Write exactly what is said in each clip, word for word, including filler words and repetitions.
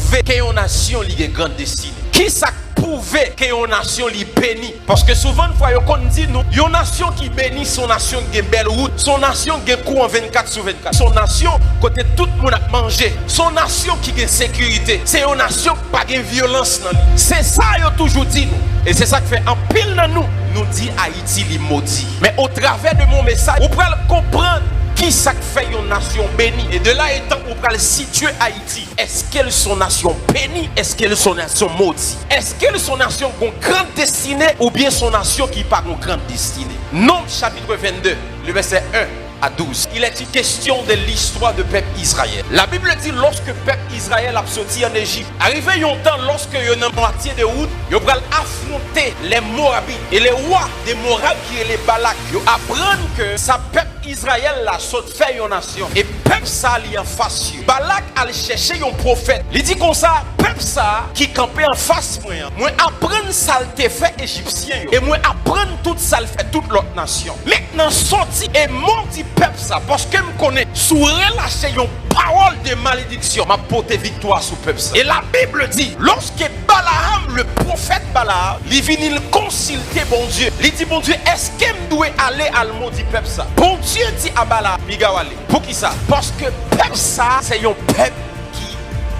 pwouve ke yon nasyon li gen gran destine? Kisa k pwouve ke yon nasyon li beni? Paske souvantfwa yo konn di nou, yon nasyon ki beni se yon nasyon ki gen bèl wout, se yon nasyon ki gen kouran vennkat sou vennkat, se yon nasyon kote tout moun ap manje, se yon nasyon ki gen sekirite, se yon nasyon ki pa gen vyolans nan li. Se sa yo toujou di nou. E se sa k fè anpil nan nou, nou di Ayiti li modi. Men otravè de mon mesaj, ou pral konprann kisa k fè yon nasyon beni. E de la etan ou pral sitye Ayiti. Èske l s on nasyon beni? Èske l s on nasyon modi? Èske l s on nasyon k gon gran destine oubyen s on nasyon ki pa gon gran destine? Nonb chapit vennde, le vèsè en a douz. Il est une question de l'histoire de peuple Israël. Labib di, lòske pèp Izrayèl ap soti ann Ejip, arive yon tan, lòske yo nan mwatye de wout, yo pral afwonte lè Moabit. E le wa de Moab ki rele Balak, yo aprann ke sa pèp Izrayèl la sot fè yon nasyon. E pèp sa li anfas yo. Balak al chèche yon pwofèt. Li di konsa, pèp sa ki kanpe anfas mwen an, mwen aprann sa l te fè Ejipsyen yo. E mwen aprann tout sa l fè tout lòt nasyon. Mentnan soti e modi pèp sa, paske m konnen si w relache yon pawòl de malediksyon, m ap pote viktwa sou pèp sa. E Labib di, lòske Balaam, le pwofèt Balaam, li vini l konsilte Bondye, li di, Bondye, èske m dwe ale al modi pèp sa? Bondye di a Balaam, piga w ale. Poukisa? Paske pèp sa a se yon pèp ki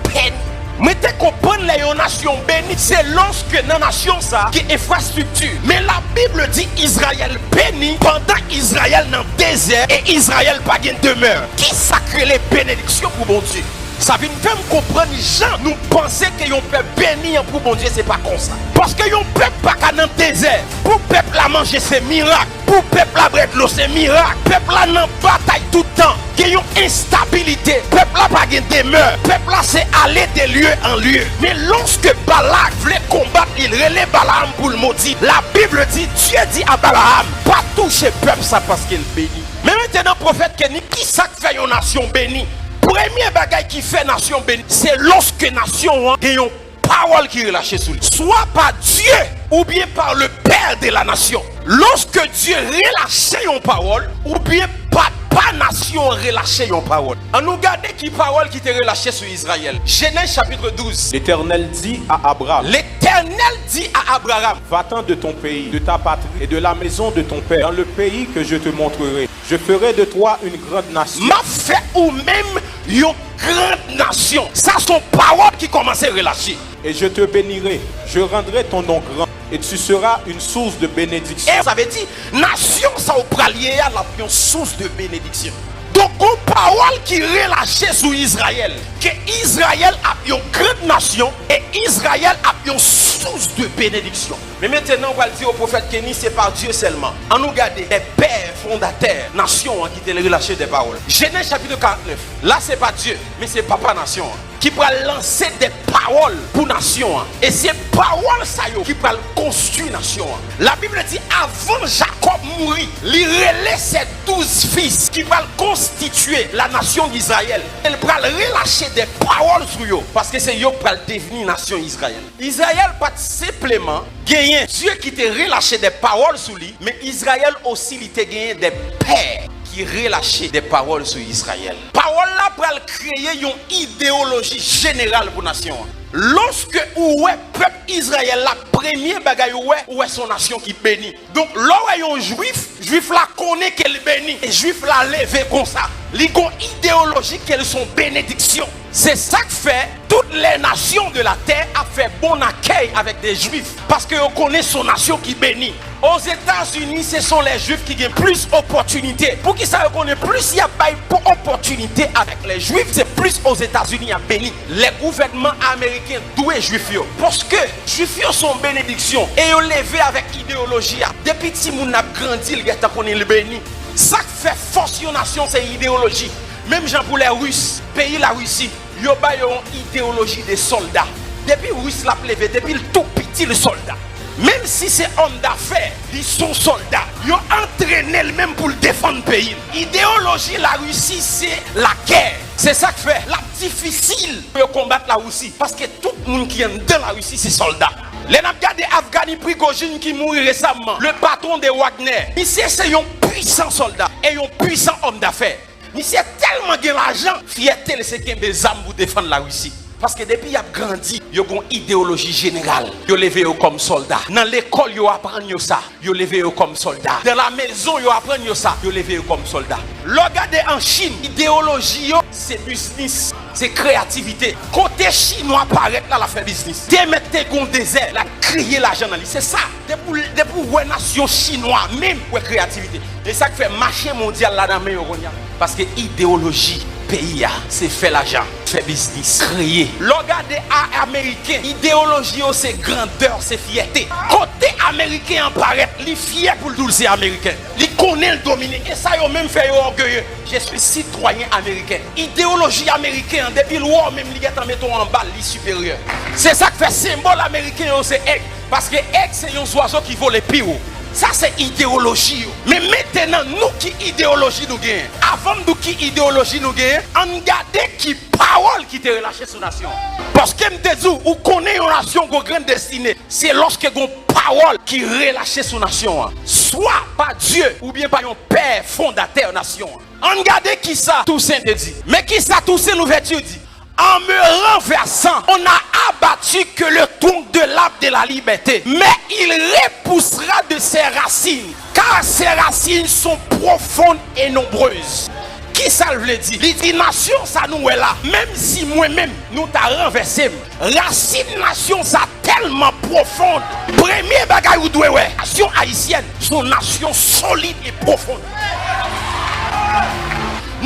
beni. Mwen te konprann lè yon nasyon beni, se lòske nan nasyon sa a gen enfrastrikti. Men Labib di Izrayèl beni pandan Izrayèl nan dezè e Izrayèl pa gen demè. Kisa k rele benediksyon pou Bondye? Sa vin fè m konprann jan nou panse ke yon pèp beni an pou Bondye, se pa konsa. Paske yon pèp pa ka nan dezè. Pou pèp la manje, se mirak. Pou pèp la bwè dlo, se mirak. Pèp la nan batay tout tan. Gen yon enstabilite. Pèp la pa gen demè. Pèp la se ale de lye an lye. Men lòske Balak vle konbat li, l rele Balaam pou l modi. Labib di, Dye di a Balaam, pa touche pèp sa paske l beni. Men mentnan, pwofèt Kenny, kisa k fè yon nasyon beni? Premye bagay ki fè nasyon beni, se lòske nasyon an gen yon pawòl ki relache sou li. Swa pa Dye oubyen pa le pè de la nasyon. Lòske Dye relache yon pawòl, oubyen papa nasyon an relache yon pawòl. Ann nou gade ki pawòl ki te relache sou Izrayèl. Jenèz chapit douz. L'Éternel dit à Abraham, Letènèl di a Abraram, Va-t'en de ton pays, de ta patrie et de la maison de ton père, dans le pays que je te montrerai. Je ferai de toi une grande nation. M ap fè ou menm yon gran nasyon. Sa se yon pawòl ki kòmanse relache. Et je te bénirai, je rendrai ton nom grand, et tu seras une source de bénédiction. E sa vle di, nasyon sa ou pral ye a, l ap yon sous de benediksyon. Donk, gon pawòl ki relache sou Izrayèl, ke Izrayèl ap yon gran nasyon, e Izrayèl ap yon sous de benediksyon. Men mentnan, ou pral di, o pwofèt Kenny, se pa Dye sèlman. Ann nou gade, les pères fondateurs nasyon an ki te relache de pawòl. Jenèz chapit karant nèf. La, se pa Dye, men se papa nasyon an ki pral lanse de pawòl pou nasyon an. E se pawòl sa yo ki pral konstwi nasyon an. Labib di, avan Jakòb mouri, li rele ses douze fils ki pral konstitye la nation d'Israël. E l pral relache de pawòl sou yo, paske se yo k pral devni nasyon Izrayèl. Izrayèl pa t senpleman genyen Dye ki te relache de pawòl sou li, men Izrayèl osi li te genyen de pè ki relache de pawòl sou Izrayèl. Pawòl la pral kreye yon ideyoloji jeneral pou nasyon an. Lòske ou wè pèp Izrayèl la, premye bagay ou wè, ou wè se yon nasyon ki beni. Donk, lè w wè yon Jwif, Jwif la konnen ke l beni. E Jwif la leve konsa. Li gon ideyoloji ke l se yon benediksyon. Se sa k fè tout les nations de la terre ap fè bon akèy avèk de Jwif, paske yo konnen se yon nasyon ki beni. Ozetazini, se son les Jwif ki gen plis opòtinite. Poukisa yo konnen plis y ap bay pou opòtinite avèk les Jwif, se plis Ozetazini y ap beni. Les gouvènman ameriken dwe Jwif yo. Paske Jwif yo se yon benediksyon e yo leve avèk ideyoloji a. Depi timoun ap grandi, l gentan konnen l beni. Sa k fè fòs yon nasyon se ideyoloji. Menm jan pou les Russes, peyi Larisi, yo ba yo yon ideyoloji de sòlda. Depi Ris la ap leve, depi l tou piti, l sòlda. Menm si se òm dafè, li se yon sòlda. Yo antrene l menm pou l defann peyi l. Ideyoloji Larisi se lagè. Se sa k fè l ap difisil pou yo konbat Larisi, paske tout moun ki anndan Larisi se sòlda. Lè n ap gade Afghani Prigojine ki mouri resamman, le patron de Wagner, misye se yon pwisan sòlda e yon pwisan òm dafè. Misye tèlman gen lajan, fyète l se kenbe zam pou defann Larisi. Paske depi y ap grandi, yo gon ideyoloji jeneral. Yo leve yo kòm sòlda. Nan lekòl, yo aprann yo sa. Yo leve yo kòm sòlda. Dans la maison, yo aprann yo sa. Yo leve yo kòm sòlda. Lè w gade an Chin, ideyoloji yo, se biznis, se kreyativite. Kote Chinwa parèt la, l ap fè biznis. Te mèt te gon dezè, l ap kreye lajan nan li. Se sa. Depi w, depi w wè nasyon chinwa menm, w wè kreyativite. E sa k fè mache mondyal la nan men yo kounye a. Paske ideyoloji peyi a, se fè lajan, fè biznis, kreye. Lè w gade a, ameriken, ideyoloji yo se grandè, se fyète. Kote ameriken an parèt, li fyè pou l di w l se ameriken. Li konnen l domine. E sa yo menm fè yo ògeye. Je suis citoyen américain. Ideyoloji ameriken an, depi l wè w menm, li gentan mete w anba l, li siperyè. Se sa k fè senbòl ameriken yo se èg. Paske èg se yon zwazo ki vole pi wo. Sa se ideyoloji yo. Men mentenan, nou, ki ideyoloji nou genyen? Avan m di w ki ideyoloji nou genyen, ann gade ki pawòl ki te relache sou nasyon an. Paske m te di w, ou konnen yon nasyon gon grenn destine, se lòske gon pawòl ki relache sou nasyon an. Swa pa Dye oubyen pa yon pè fondatè nasyon an. Ann gade kisa Tousen te di. Men kisa Tousen Louvèti di. En me renversant, on n'a abattu que le tronc de l'arbre de la liberté, mais il repoussera de ses racines, car ses racines sont profondes et nombreuses. Kisa l vle di? Li di nasyon sa nou wè la, menm si mwen menm nou ta ranvèse m, rasin nasyon sa tèlman pwofon. Premye bagay ou dwe wè, nasyon ayisyèn se yon nasyon solid e pwofon.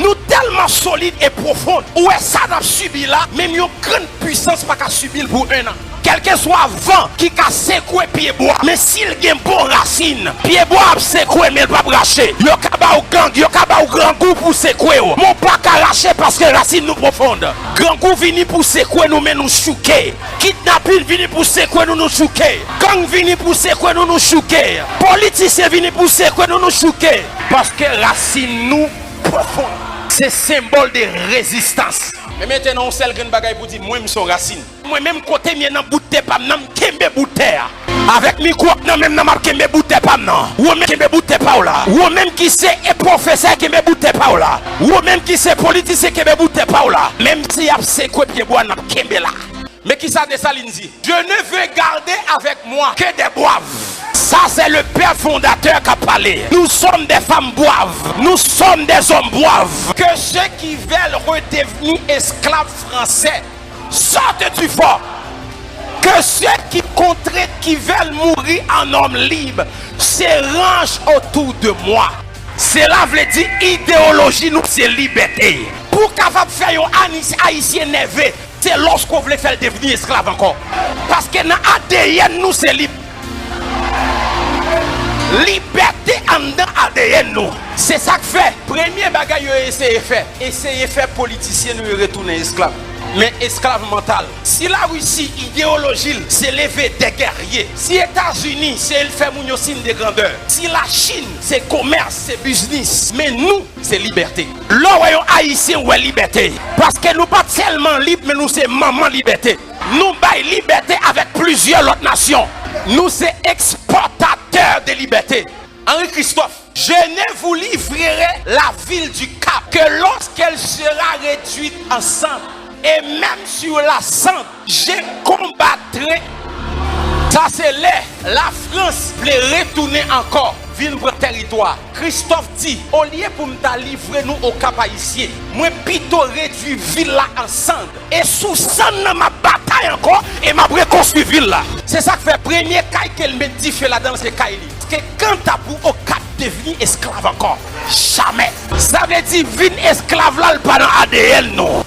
Nou tèlman solid e pwofon, ou wè sa n ap sibi la, menm yon grenn pwisans pa ka sibi l pou en an. Kèlkeswa van ki ka sekwe pyebwa, men si l gen bon rasin, pyebwa ap sekwe, men l p ap rache. Yo ka ba w gang, yo ka ba w grangou pou sekwe w, men w pa ka rache paske rasin nou pwofon. Grangou vini pou sekwe nou, men nou chouke. Kidnapin vini pou sekwe nou, nou chouke. Gang vini pou sekwe nou, nou chouke. Politisyen vini pou sekwe nou, nou chouke. Paske rasin nou pwofon. Se senbòl de rezistans. Men mentenan, yon sèl grenn bagay pou di, mwen, m se yon rasin. Mwen menm, kote m ye nan bout tè pa m nan, m kenbe bout tè a. Avèk mikwo k nan men m nan, m ap kenbe bout tè pa m nan. Ou menm kenbe bout tè pa w la. Ou menm ki se e pwofesè, kenbe bout tè pa w la. Ou menm ki se politisyen, kenbe bout tè pa w la. Menm si y ap sekwe pyebwa, n ap kenbe la. Men kisa Desalin di? Je ne veux garder avec moi que des braves. Ça, c'est le père fondateur qui a parlé. Nous sommes des femmes braves. Nous sommes des hommes braves. Que ceux qui veulent redevenir esclaves français sortent du fort. Que ceux qui, contre, qui veulent mourir en homme libre se rangent autour de moi. Sela vle di ideyoloji nou se libète. Pou w kapab fè yon Ani-, Ayisyen nève, se lòske w vle fè l devni esklav ankò. Paske nan A D N nou se lib. Libète anndan A D N nou. Se sa k fè, premye bagay yo eseye fè, eseye fè politisyen nou yo retounen esklav. Men esklav mantal. Si Larisi, ideyoloji l se leve de gèrye, si Etazini se l fè moun yo siy de grandè, si Lachin se komès, se biznis, men nou se libète. Lè w wè yon Ayisyen, w wè libète. Paske nou pa sèlman lib, men nou se manman libète. Nou bay libète avèk plizyè lòt nasyon. Nou se ekspòtatè de libète. Henri Christophe, je ne vous livrerai la ville du Cap que lorsqu'elle sera réduite en cendres, et même sur la cendre, je combattrai. Sa se lè Lafrans vle retounen ankò, vin pran tèritwa. Christophe di, olye pou m ta livre nou o Kap Ayisyen, mwen pito redui vil la an sann. E sou sann nan, m ap batay ankò e m ap rekonstwi vil la. Se sa k fè premye kay ke l met dife ladan l, se kay li. Paske kanta pou Okap devni esklav ankò, jamè. Sa vle di vin esklav la, l pa nan A D N nou.